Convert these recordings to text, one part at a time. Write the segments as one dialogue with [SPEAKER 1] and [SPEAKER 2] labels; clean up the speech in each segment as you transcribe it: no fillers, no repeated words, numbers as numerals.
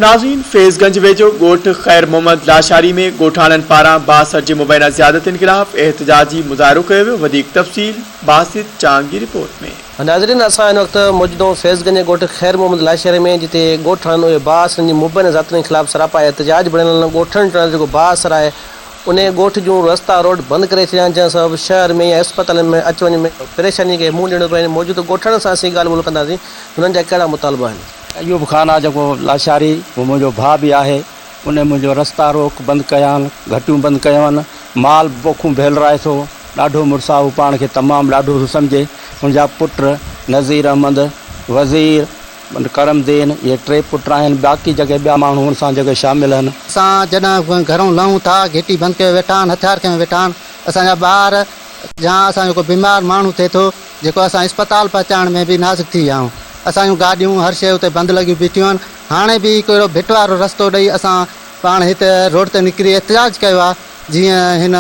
[SPEAKER 1] ناظرين فيض گنج ويجهو ڳوٺ خير محمد لاشاري ۾ ڳوٺاڻن پاران بااثر جي مبينا زيادتين خلاف احتجاجي مظاهرو ڪيو ويو وڌيڪ تفصيل باسط چانگ جي رپورٽ ۾.
[SPEAKER 2] ناظرين اسان هن وقت موجود آهيون فيض گنج جي ڳوٺ خير محمد لاشاري ۾ جتي ڳوٺاڻن اهي بااثرن جي مبينا زيادتين خلاف سراپا احتجاج بڻيل آهن ڳوٺاڻن چوڻ جيڪو بااثر آهي انهي ڳوٺ جون رستا روڊ بند ڪري ڇڏيا آهن جنهن سبب شهر ۾ يا اسپتالن ۾ اچ وڃ ۾ پريشاني کي منهن ڏيڻو پيو موجود ڳوٺاڻن سان اسين ڳالهه ٻولهه ڪنداسين هنن جا ڪهڙا مطالبا آهن.
[SPEAKER 3] ايوب خان آ جيڪو لاشاري هو منهنجو ڀاء به آهي انهي منهنجو رستا روڪ بند ڪيا آهن گهٽيون بند ڪيون آهن مال بوکون ڀيلرائي ٿو ڏاڍو مڙس آ هو پاڻ کي تمام ڏاڍو ٿو سمجهي هن جا پٽ نذير احمد وزير ڪرم دين اهي ٽي پٽ آهن باقي جيڪي ٻيا ماڻهو هن سان جيڪي شامل آهن.
[SPEAKER 4] اسان جڏهن گهرون لهون ٿا گهٽي بند ڪيو ويٺا آهن هٿيار کنيو ويٺا آهن اسان جا ٻار يا اسان جو ڪو بيمار ماڻهو ٿئي ٿو جيڪو اسان اسپتال پهچائڻ ۾ به نازڪ ٿي ويا آهيون. اسان جون گاڏيون هر شيء اتي بند لڳيون بيٺيون آهن. هاڻي به هڪ اهڙو ڀٽ وارو رستو ڏئي اسان پاڻ هت روڊ تي نڪري احتجاج ڪيو آهي جيئن هن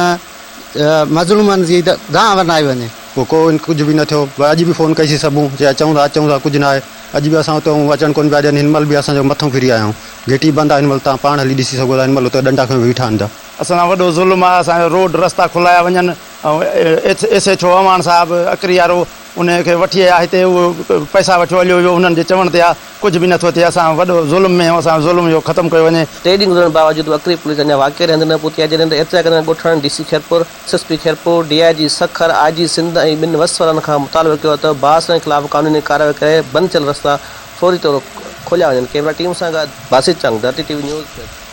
[SPEAKER 4] مظلومن جي دانهن ورنائي وڃي.
[SPEAKER 5] پوء ڪو ڪجهه به نه ٿيو. اڄ به فون ڪئي سين صبح چي اچون ٿا اچون ٿا ڪجهه نه آهي. اڄ به اسان اتي آهيون اچڻ ڪونه پيا ڏين. هن مهل به اسان جو مٿو ڦري آيا آهيون. گهٽي بند آهي هن مهل توهان پاڻ هلي ڏسي سگهو ٿا هن مهل اتي ڏنڊا کنيو بيٺا آهن ته.
[SPEAKER 6] اسان سان وڏو ظلم آهي اسان جو روڊ رستا کلايا وڃن. ۽ ايس ايڇ او اعواڻ صاحب اڪري وارو ان کي وٺي آيا هتي اهو پئسا وٺيو هليو ويو انهن جي چوڻ تي آ ڪجهه به نٿو ٿئي اسان وڏو ظلم ۾ آهيون اسان جو ظلم اهو ختم ڪيو وڃي.
[SPEAKER 2] ٽي ڏينهن گذرڻ باوجود به اڪري پوليس اڃا واقعي واري هنڌ نه پهتي آهي جڏهن ته احتجاج ڪندڙن ڳوٺاڻن D C Khairpur, S S P Khairpur, D I G Sukkur, I G Sindh ۽ ٻن وس وارن کان مطالبو ڪيو آهي ته بااثرن خلاف قانوني ڪارروائي ڪري بند ٿيل رستا فوري طور کوليا وڃن ڪئميرا ٽيم سان گڏ Basit Chang, Dharti T V news, Khairpur.